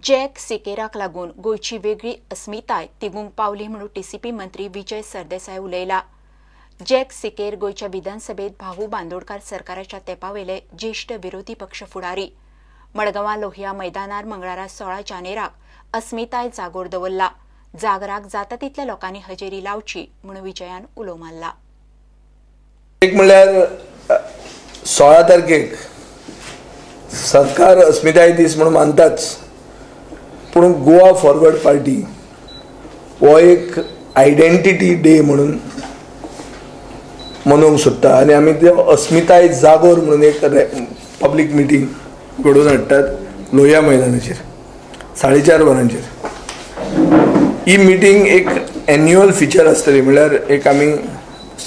Jack सिकेराक लागून गोंयची वेगळी अस्मिताय तिगूंक पावली म्हणून टीसीपी मंत्री विजय सरदेसाय उलयला. जॅक सिकेर गोंयच्या विधानसभेत भाऊ बांदोडकार सरकाराच्या तेंपावेले ज्येश्ठ विरोधी पक्ष फुडारी. मडगांवां लोहिया मैदानार मंगळारा 16 जानेराक अस्मिताय जागोर दवरला. जागराक जाता तितल्या लोकांनी हजेरी लावची म्हणून विजयान उलो मारला. एक म्हणल्यार 16 तारखेक सरकार अस्मिताय दीस म्हणून मानताच, पूण गोवा फॉरवर्ड पार्टी हो एक आयडेंटिटी डे म्हणून मनोवंक सोदता आनी आमी ते अस्मिताय जागोर म्हणून एक पब्लीक मिटींग घडोवन हाडटात लोहिया मैदानाचेर 4:30 वरांचेर. ही मिटींग एक एन्युअल फिचर आसतली, म्हणल्यार एक आमी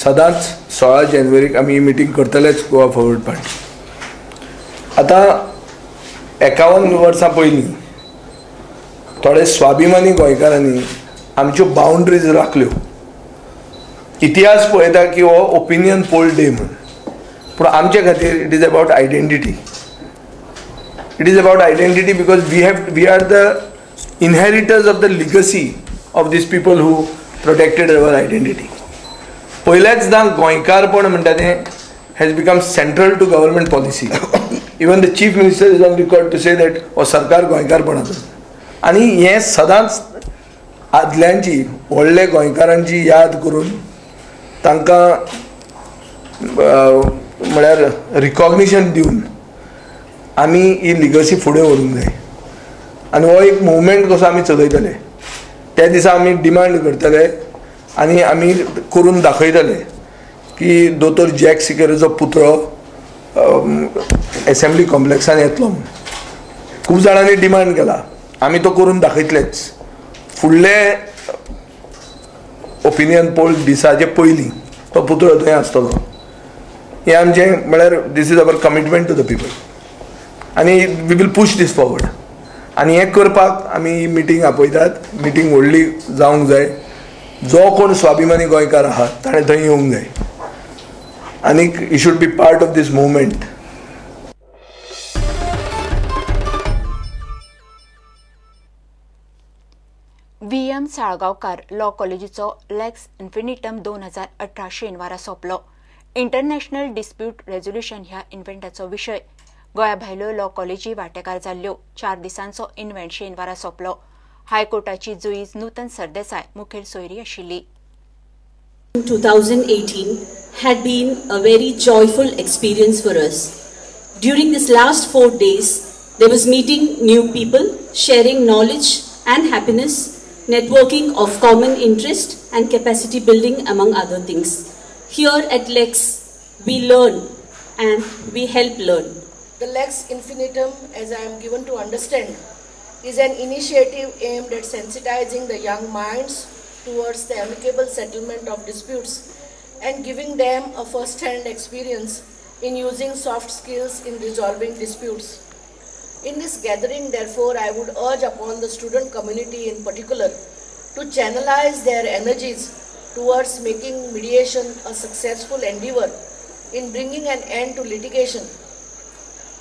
सदांच 16 जानेवारीक आमी ही मिटींग करतलेच गोवा फॉरवर्ड पार्टी. आतां 51 वर्सां पयलीं थोडे स्वाभिमानी गोंयकारांनी आमच्यो बाउंड्रीज राखल्यो. इतिहास पळयता की हो ओपिनियन पोल डे म्हूण, पूण आमचे खातीर it is about identity. It is about identity because we are the inheritors of the legacy of these people who protected our identity. पयल्याचदां गोंयकारपण म्हणटा तें has become central to government policy. Even the chief minister is on record to say that हो सरकार गोंयकारपणाचो. आनी हें सदांच आदल्यांची व्हडले गोंयकारांची याद करून तांकां म्हळ्यार रिकॉग्निशन दिवन आमी ही लिगसी फुडें व्हरूंक जाय. आनी हो एक मुवमेंट कसो आमी चलयतले. त्या दिसा आमी डिमांड करतले आनी आमी करून दाखयतले की दोतोर जॅक सिकेराचो पुतळो एसेंब्ली कॉम्प्लेक्सान येतलो म्हूण. खूब जाणांनी डिमांड केला, आमी तो करून दाखयतलेच. फुडले ओपिनियन पोल दिसाचे पयलीं तो पुतळो थंय आसतलो. हें आमचें म्हळ्यार this is our commitment to the people आनी we will push this forward. आनी हें करपाक आमी ही मिटींग आपयतात. मिटींग व्हडली जावंक जाय. जो कोण स्वाभिमानी गोंयकार आहा ताणें थंय येवंक जाय आनीक he should be part of this movement. V M Salgaonkar law कॉलेजीचो legs infinitum 2018 शेनवारा सोंपलो. इंटरनॅशनल डिस्प्यूट रेझोल्युशन ह्या इव्हेंटाचो विशय. गोंया भायल्यो लॉ कॉलेजी वांटेकार जाल्ल्यो. 4 दिसांचो इव्हेंट शेनवारा सोंपलो. हायकोर्टाची जुईज नूतन सरदेसाय मुखेल सोयरी आशिल्ली. 2018 had been a very joyful experience for us. During this last 4 days, there was meeting new people, sharing knowledge and happiness, networking of common interest and capacity building among other things. Here at Lex, we learn and we help learn. The Lex Infinitum, as I am given to understand, is an initiative aimed at sensitizing the young minds towards the amicable settlement of disputes and giving them a first-hand experience in using soft skills in resolving disputes. In this gathering, therefore, I would urge upon the student community in particular to channelize their energies towards making mediation a successful endeavor in bringing an end to litigation,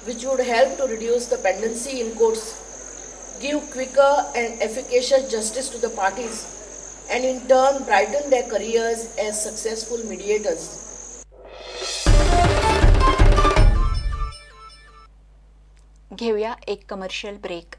which would help to reduce the pendency in courts, give quicker and efficacious justice to the parties, and in turn brighten their careers as successful mediators. घेऊया एक commercial break.